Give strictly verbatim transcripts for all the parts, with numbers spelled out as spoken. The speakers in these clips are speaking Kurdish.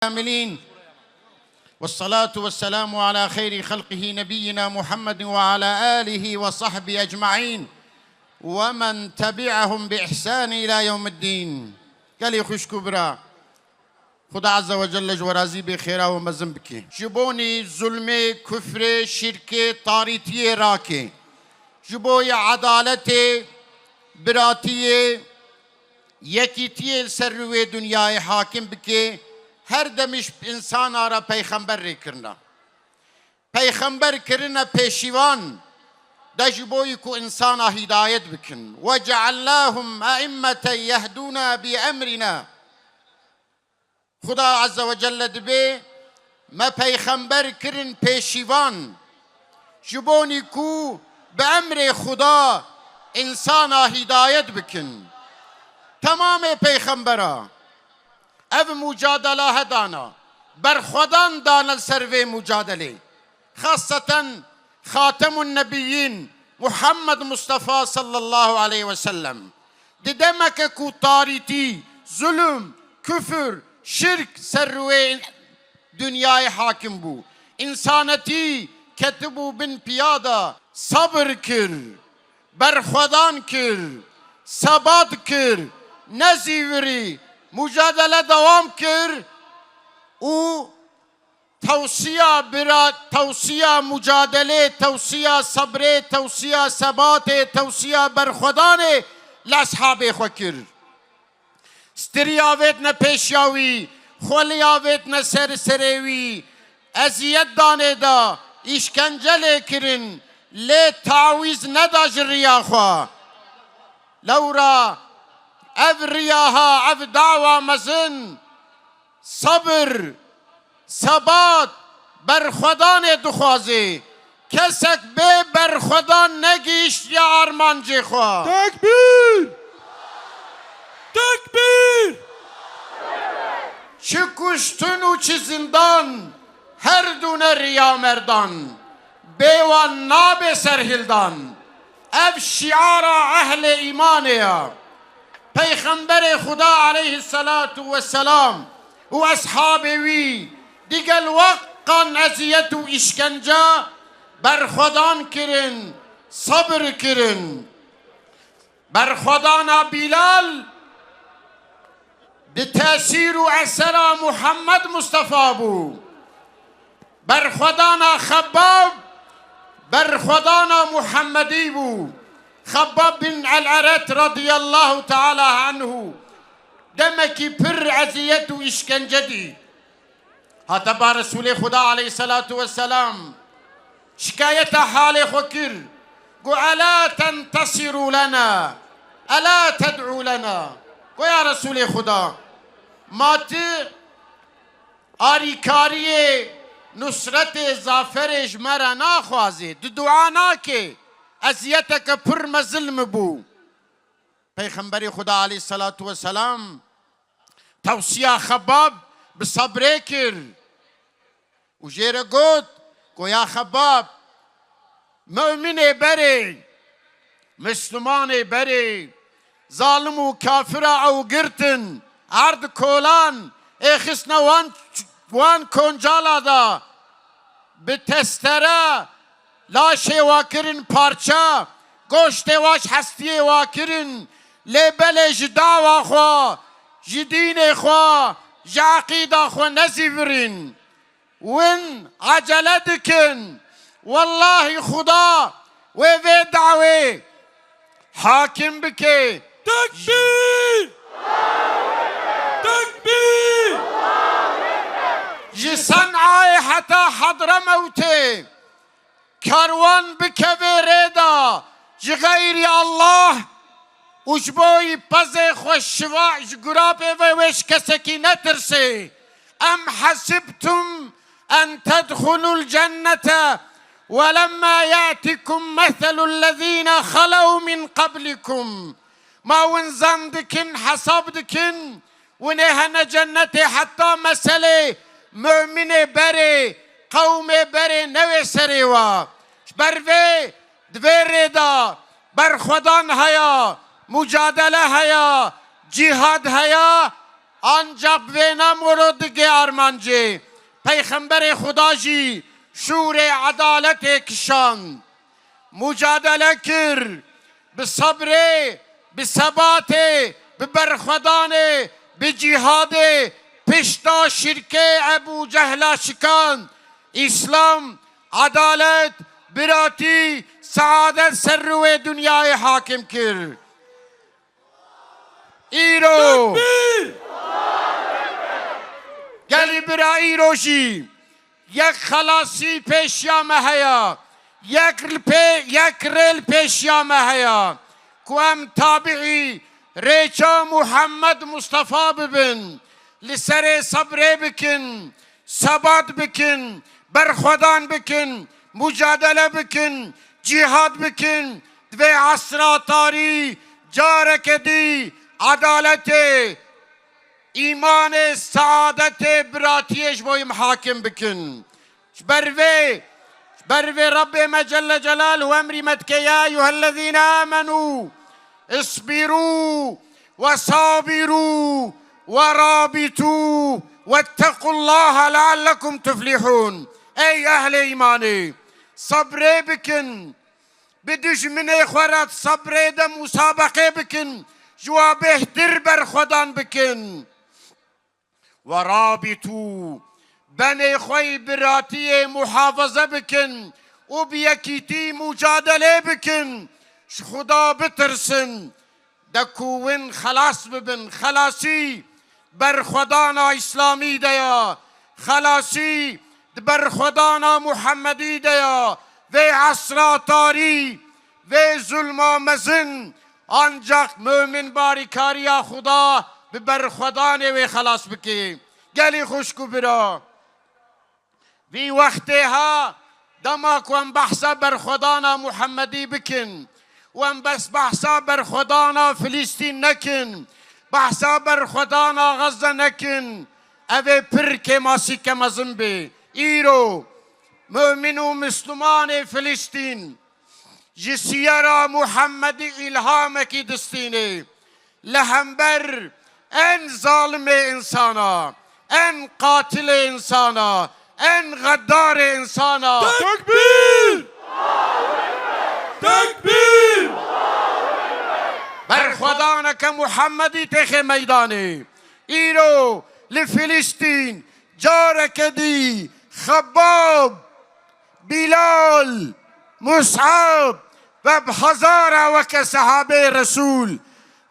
الكاملين. والصلاة والسلام على خير خلقه نبينا محمد وعلى آله وصحبه أجمعين ومن تبعهم بإحسان إلى يوم الدين. Gelî xwişk û bira, Xuda Azze ve Celle ji we razî bê, xêra we mezin bike. Ji bonî zulmê, kufrê, şirkê, tarîtiyê rake. Ji bo ya edaletê, biratiyê, yekîtiyê li ser rûyê dinyayê hakim bike, her demîş bi însana re peyxember rê kirina. Peyxember kirine pêşîvan de ji bo yî ku însana hîdayet bikin. Ve cealnahum e'immeten yehdûne bi emrina. Xuda Azze ve Celle dibê, me peyxember kirin pêşîvan, ji bonî ku bi emrê Xuda însana hîdayet bikin. Temamê peyxembera ev mucadela he dana, berxwedan dane li ser vê mucadelê. Xaseten Xatemun Nebiyyin Muhammed Mustafa sallallahu aleyhi ve sellem. Di demeke ku tarîtî, zulm, kufir, şirk ser rûyê dinyayê hakim bû, însanetî ketibû bin piya de, sabir kir, berxwedan kir, sebat kir, nezîvirî, mucadele dewam kir û tewsiya bira-, tewsiya mucadelê, tewsiya sebrê, tewsiya sebatê, tewsiya berxwedanê li eshabê xwe kir. Stiriya vêtine pêşiya wî, xweliya vêtine ser serê wî, eziyet danê da, îşkence lê kirin, lê tawîz neda ji riya xwe. Lewra ev riya ha, ev dawa mezin, sabir, sebat, berxwedanê dixwaze. Kesek bê berxwedan negihîştiye armancê xwe. Tekbîr! Tekbîr! Çi kuştin û çi zindan, her du ne riya merdan. Bê wan nabe serhildan. Ev şiara ehlê îmanê ya. Peyxemberê Xuda aleyhisselatu vesselam û eshabê wî digel weqan eziyet û îşkence berxwedan kirin, sabir kirin. Berxwedana Bîlal di tesîr û esera Muhammed Mustafa bû. Berxwedana Xebbab, berxwedana Muhammedî bû. Xebbab bin El-Eret radiyallahu teala anhu demekî pir eziyet û îşkence dît. Hate ba Resûlê Xuda aleyhisselatu vesselam şikayeta halê xwe kir. Got, "Ela tentesiru lena, ela ted'u lena." Got, "Ya Resûlê Xuda, ma tu arîkariyê, nusretê, zaferê ji me re naxwazê, tu dua nakê, eziyeteke pir mezin min bû." Peyxemberê Xuda aleyhisselatu vesselam tewsiya Xebbab bi sebrê kir û jê re got, got, "Ya Xebbab, muminê berê, Mislimanê berê, zalim û kafira ew girtin, erd kolan, ê xistne wan, wan koncala da, bi testere laşê wa kirin parça, goştê wa ji hestiyê wa kirin, lê belê ji dawa xwe, ji dînê xwe, ji eqîda xwe nezîvirîn." Win acele dikin. Wellahî Xuda wê vê dawê hakim bike. Tekbîr! Tekbîr! Ji Sen'ayê heta Hadremewtê karwan bikeve rê de ji xeyrî Allah û ji bo wî pezê xwe şiva ji gurabê ve wê ji kesekî netirsê. Em hesibtum en tedxulul cennete ve lemma ya'tikum meselul lezîne xelew min qablikum. Ma win zan dikin, hesab dikin, winê hene cennetê heta meselê muminê berê, qewmê berê newê serê wa. Ji ber vê di vê rê de berxwedan heye, mucadele heye, cîhad heye, Ancak bi vê ne moro digê armancê. Peyxemberê Xuda jî şûrê edaletê kişand. Mucadele kir, bi sebrê, bi sebatê, bi berxwedanê, bi cîhadê, pişta şirkê Ebû Cehla şikand. Îslam, edalet, biratî, seadet ser rûyê dinyayê hakim kir. Îro! Gelî bira, îro jî yek xelasî pêşiya me heye, yek li pê-, yek rê li pêşiya me heye ku em tabiî rêça Muhammed Mustafa bibin, li serê sebrê bikin, sebat bikin, berxwedan bikin, mucadele bikin, cîhad bikin, di vê esra tarî careke dî edaletê, îmanê, seadetê, biratiyê ji bo em hakim bikin. Ji ber vê, ji ber vê Rebbê me Celle Celaluhu emrî me dike, "Ya eyyuhellezîne amenû, isbirû ve sabirû ve rabitû vettequllâhe leallekum tuflihûn." Ey ehlê îmanê, sebrê bikin, bi dijminê xwe re sebrê de musabeqê bikin, ji wa bêhtir berxwedan bikin. Ve rabitû, benê xwe yî biratiyê muhafaze bikin û bi yekîtî mucadelê bikin. Ji Xuda bitirsin. De ku win xelas bibin. Xelasî berxwedana Îslamî de ya. Xelasî di berxwedana Muhemmedî de ya. Vê esra tarî, vê zulma mezin, ancak mumin barîkariya Xuda bi berxwedanê wê xelas bike. Gelî xwişk û bira, vî wextê ha, dema ku em behsa berxwedana Muhemmedî bikin û em bes behsa berxwedana Filîstîn nekin, behsa berxwedana Xezze nekin, ev ê pir kêmasîke mezin bê. Îro, mumin û mislimanê Filîstîn, ji siyera Muhemmedî îlhamekî distînê. Li hember en zalimê însana, en qatilê însana, en xedarê însana. Tekbîr! Tekbîr! Berxwedaneke Muhemmedî têxê meydanê. Îro li Filîstîn careke dî Xebbab, Bîlal, Mus'ab ve bi hezara weke sehabê Resûl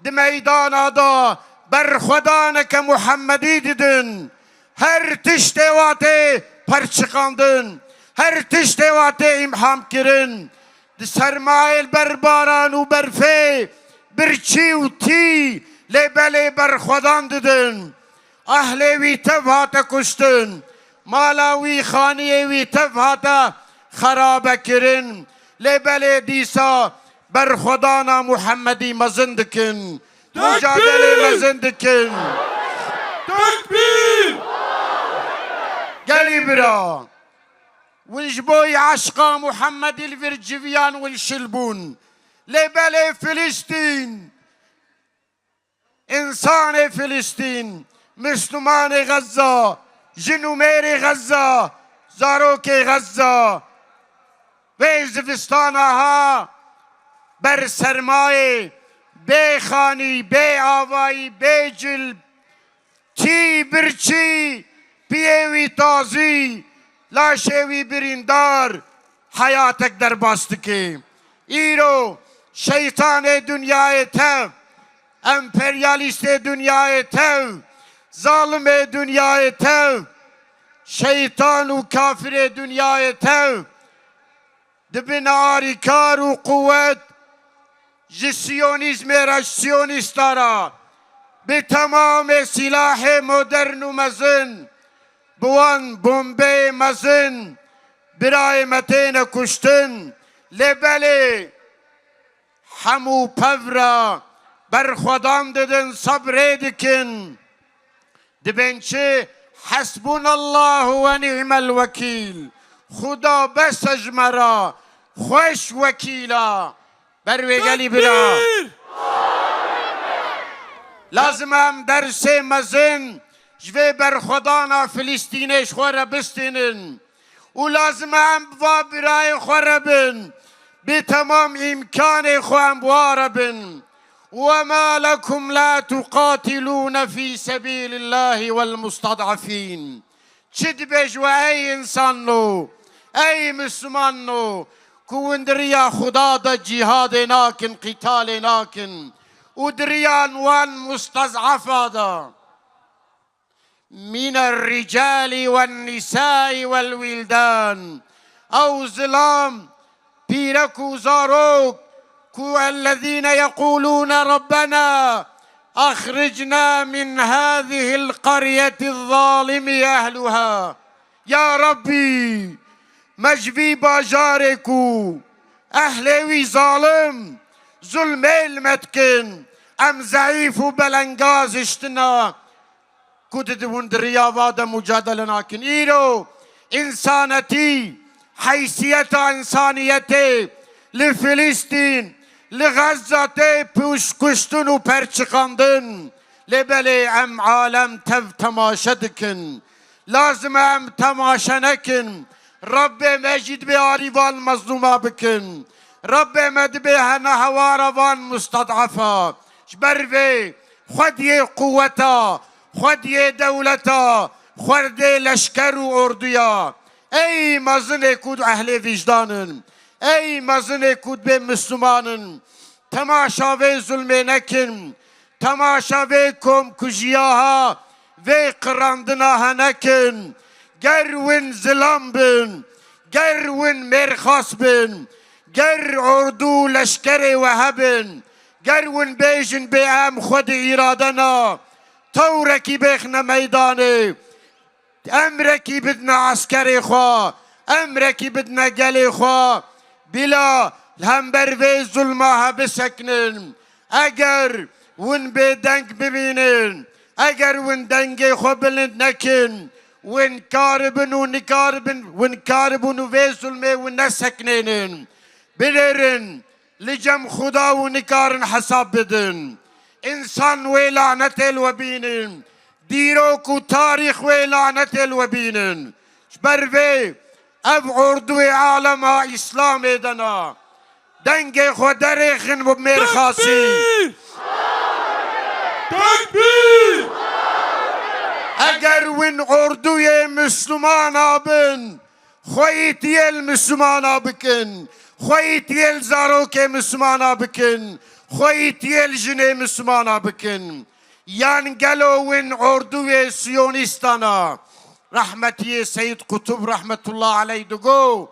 di meydana de berxwedaneke Muhemmedî didin. Her tiştê wa tê perçiqandin, her tiştê wa tê îmham kirin. Di sermayê li ber baran û berfê, birçî û tî lê belê berxwedan didin. Ehlê wî tev hate kuştin. Mala wî, xaniyê wî tev hate xerabe kirin. Lê belê dîsa berxwedana Muhemmedî mezin dikin. Tekbîr! Mucadelê mezin dikin. Tekbîr! Gelî bira, win ji bo eşqa Muhemmedî li vir civiyan win şil bûn. Lê belê Filîstîn, însanê Filîstîn, Mislimanê Xezza, jin û mêrê Xezza, zarokê Xezza, vê zivistana ha ber sermayê, bê xanî, bê avayî, bê cil, çî birçî, piyê wî tazî, laşê wî birîndar, heyatek derbas dike. Îro şeytanê dinyayê tev, emperyalîstê dinyayê tev, zalimê dinyayê tev, şeytan û kafirê dinyayê tev, dibin arîkar û quwet ji siyonîzmê re, ji siyonîsta re, bi temamê sîlahê modern û mezin, bi wan bombeyê mezin, birayê me têne kuştin. Lê belê, hemû pev re berxwedan didin, sebrê dikin. Dibên çi? Hasbunallahu ve ni'mel vekîl. Xuda bes e ji me re, xweş wekîl e. Ber wê gelî bira. Tekbîr! Lazim e em dersê mezin ji vê berxwedana Filistînê ji xwe re bistînin. Û lazim e em bi va birayê xwe re bin, bi temam îmkanê xwe em bi wa re bin. وما لكم لا تقاتلون في سبيل الله والمستضعفين. Çi dibêj we ey însanno, ey mislimanno, ku hûn di riya Xuda de cîhadê nakin, qîtalê nakin û di riya wan mustez'efa de. من الرجال والنساء والولدان. Ew zilam, pîrek û zarok, ku الذين يقولون ربنا أخرجنا من هذه القرية الظالم أهلها. Ya Rabbî, me ji vî bajarê ku ehlê wî zalim, zulmê li me dikin, em zeîf û belengaz hiştina, ku di hûn di riya va de mucadele nakin. Îro însanetî, heysiyeta însaniyetê li Filistîn, li Xezza tê pûş-, kuştin û perçiqandin. Lê belê em alem tev temaşe dikin. Lazim e em temaşe nekin. Rabbê me jî dibê arî van mezlûma bikin. Rabbê me dibê hene hewara van musted'efa. Ji ber vê xwediyê quweta, xwediyê dewleta, xwediyê leşker û orduya. Ey mezinê ku ehlê vîjdan in, ey mezinê ku dibê misliman in, temaşa vê zulmê nekin, temaşa vê komkujiya ha, vê qirandina he nekin. Ger win zilam bin, ger win mêrxas bin, ger ordu û leşkerê we hebin, ger win bêjin bê em xwe di îrade na, tewrekî bêxine meydanê, emrekî bidine eskerê xwe, emrekî bidine gelê xwe, bila li hember vê zulma he bisekinin. Eger win bêdeng bibînin, eger win dengê xwe bilind nekin, win karibin û nikaribin, win karibûn û vê zulmê win neseknênin. Binêrin, li cem Xuda û nikarin hesab bidin. Însan wê lanetê li we bînin. Dîrok û tarîx wê lanetê li we bînin. Ji ber vê ev orduyê alema Îslamê de na. Dengê xwe derêxin bi mêrxasî. Tekbîr! Tekbîr! Eger win orduyê Mislimana bin, xwe îtiyê li Mislimana bikin, xwe îtiyê li zarokê Mislimana bikin, xwe îtiyê li jinê Mislimana bikin. Yan gelo win orduyê Siyonîstana? Rehmetiyê Seyîd Qutub rehmetullah aleyh digo,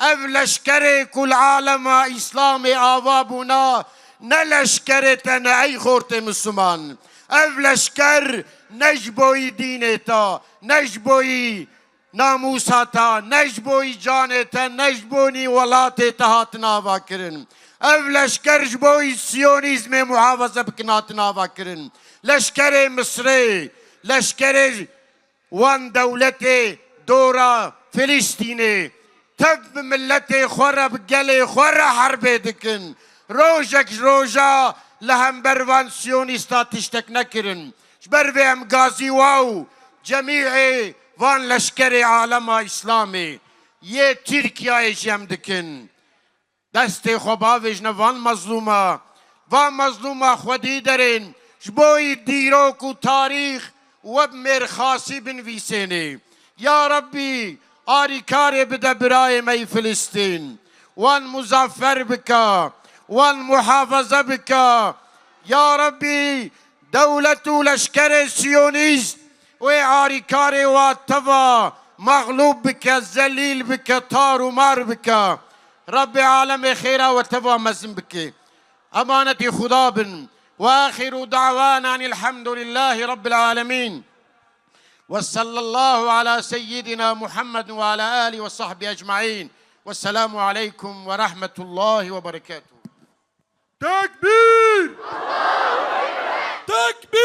ev leşkerê ku li alema Îslamê ava bûna, ne leşkerê te ne ey xortê Misliman. Ev leşker ne ji boyî dînê te, ne ji boyî namûsa te, ne ji boyî canê te, ne ji bonî welatê te hatin ava kirin. Ev leşker ji boyî siyonîzmê muhafaze bikin hatin ava kirin. Leşkerê Misrê, leşkerê wan dewletê dora Filistînê, tev bi miletê xwe re, bi gelê xwe re herbê dikin. Rojek ji roja li hember van siyonîsta tiştek nekirin. Ji ber vê em gazî wa û cemîê van leşkerê alema Îslamê yê Tirkiyeyê jî em dikin. Destê xwe bavêjine van mezlûma, van mezlûma xwedî derên, ji bo yî dîrok û tarîx we bi mêrxasî binivîsênê. Ya Rebbî, arîkarê bide birayê me yî Filistîn. Wan muzaffer bike, wan muhafaza bike. Ya Rebbî, dewlet û leşkerê siyonîst wê arîkarê wa teva mexlûb bike, zelîl bike, tar û mar bike. Rebbê alemê xêra we teva mezin bike. Emanetî Xuda bin. Ve axiru da'wana enîl hemdulillahî rabbil alemîn. Ve sallallahu ala seyyidina Muhammed ve ala alihi ve sahbihi ecmaîn. Vesselamu aleykum ve rahmetullahi ve berekatuhu. Tekbîr! Tekbîr!